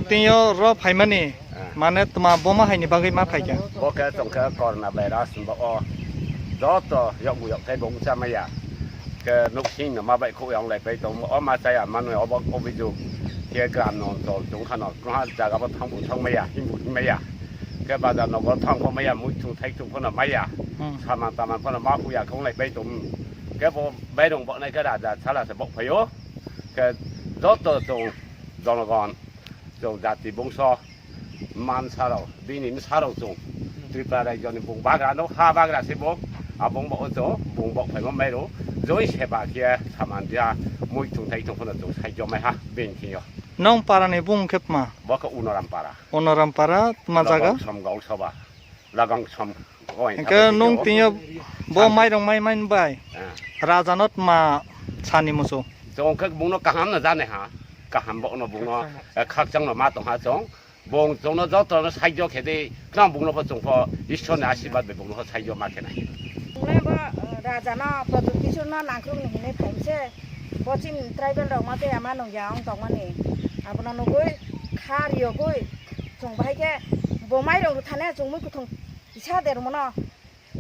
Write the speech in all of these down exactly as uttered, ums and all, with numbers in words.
Tini o ro phaimani, ah, mane tma boma haini bagwi ma phaikha? Bo khe tongkhe corona virus, bo o joto yokgu yokthai bo wngcha maya. Khe nuksing no ma bai khuk yang lai pai tong, o ma chaya manwi obo obijok. Khe gram no tol tong khano, kha jaga bo thang bo thang maya, himbu him maya. Khe bazar nogo thang bo maya, muitung thaitung phano maya. Hmm. Saman taman phano ma huya khong lai pai tong. Khe bo bairung bo nai khe raja sala se bok phaio. Khe joto tong jonogon. Chwng jati bungso mansarok, bini bwsarok chwng Tripura rajyoni bung bagra no ha bagra se bo, abong bo chwng bung bok phaima mairo joi seba khe saman dia mui thung thai thung phano chwng sai jomai ha bini thingyo. Nong parani bung khe tma? Bo khe Unoram para. Unoram para tma jaga? Logong som gong soba. Lagong som. Hingke nung tini bo mairong mai mai bai. Ah. Raja no tma sani musu. Chong khe bung no kaham no jane ha. Kaham bo no bung no, eh, khakchang no ma tong ha chong. Bung chong no joto no saijo khe di. Khna bung no bo chong pho Ishwar ni ashirbad bai bung no saijo ma khe nai. Bung no bo, eh, raja no Pradyut Kishore no nangkuk ni hinui phaimse. Bo chini tribal rok ma tei ama nung ya ong tong mani. Abono nugui kha riyogui. Chwng bahai khe bo mairong rw thane chwng mui kwthwng kisa de rwmano.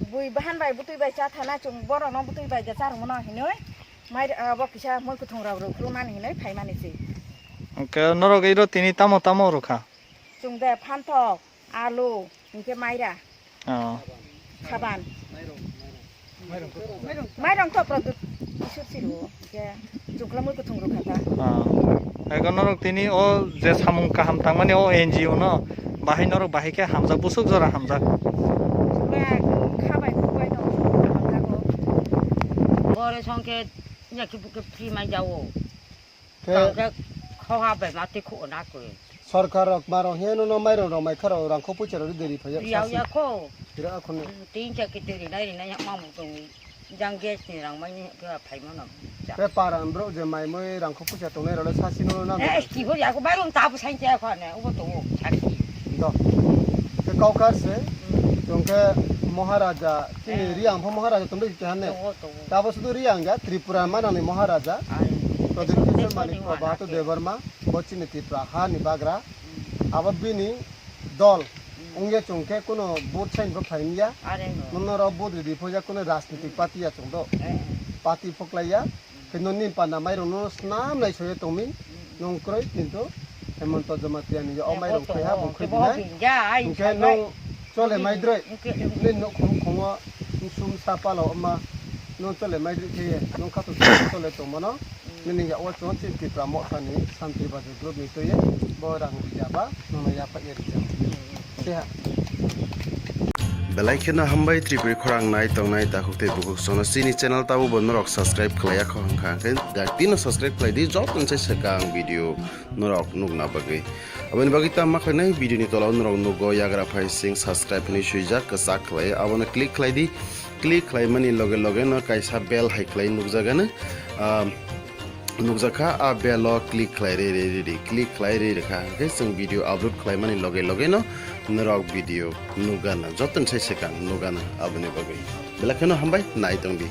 Bui bahan bai bwtwi bai cha thana chwng borokno bwtwi bai de cha rwmano hinwi mai, ah, bo kisa mui kwthwng rok rw khulumani hinwi phaimani se. Hwnkhe norok iro tini tamo tamo rw kha? Chwng de phanthok, alu, hinkhe maira. Oh. Saban. Mairong to Pradyut Kishore si rwo, hwnkhe chwng khe mui kwthwng rw kha ta. Ah. Ego norok tini o je samung kaham tangmani o N G O no bahai norok bahai khe hamjak, bwswk jora hamjak. Chwng khe kha bai khuk bai tong hamjago. Bore song khe ya khe bukhe free mai jago. Khe tong khe khoha bai ma twi khuo na khe. Sorkar rok ma rok he no no mairong rok mai kha rok rang kho puisa rok ri deri phai ya. Riya ya kho. Ira akhon ni. Hmm, tin cha khe twi rinai rinai ya ma mu tong. Jang gas ni rang mai ni khe phai ma no. Khe para bro je mai moi rang kho puisa tong nai rok le sasi no no na. Eh, ki ho ya ko mairong ta bu sai cha kho ne. Ubo to o cha ki. Do. Khe kau kar se. Hmm. Tong khe Maharaja, chini, eh, Riang pho Maharaja tong dei khe han ne. To o, to o. Tabo sudu Riang ya, Tripura manani Maharaja. Ai. Pradyut Kishore Manik Prabhat Debbarma, bo chini Tripura ha ni bagra. Abo bini dol. Hmm. Wngya chwng khe kuno vote saini bo phaimya. Are no. Nono rok vote ridi phoja kuno rajnitik party ya chwng do. Eh, eh. Party phoklaiya. Hmm. Khe noni panda mairung no snam nai soyo tongmi. Hmm. Nung kroi kintu Hemanta Jamatia ni o mairung phaiha bo khoi dinai. Hingke nung chole maidroi. Nini nukhung khungo sum sa palo ma nung chole maidroi khe nung khato chole tongmano. Nini ya o chon chin Tipra Motha ni Santri Bajai group ni toye bo rang rijaba nung ya pa ye rijaba. Seha. Belai kheno hambai Tripuri khorang nai tongnai takhuk tei bukhuk sono chini channel tabo bo norok subscribe khlaiya kho hwnkha hwnkhe dak tino subscribe khlai di jotoni sai swkang video norok nukna bagwi. Aboni bagwi tamo khlainai video ni tola o norok nugo yagra phai sing subscribe hinwi swijak kwchak khlai abono click khlai di. Click khlaimani loge loge no kaisa bell hai khlai nukjagano. Ah, nukjakha, a bell o click khlai re re re re, click khlai re re kha, hwnkhe chwng video upload khlaimani loge loge no norok video nukgana, jotoni sai swkang nukgana aboni bagwi. Belai kheno hambai nai tongdi.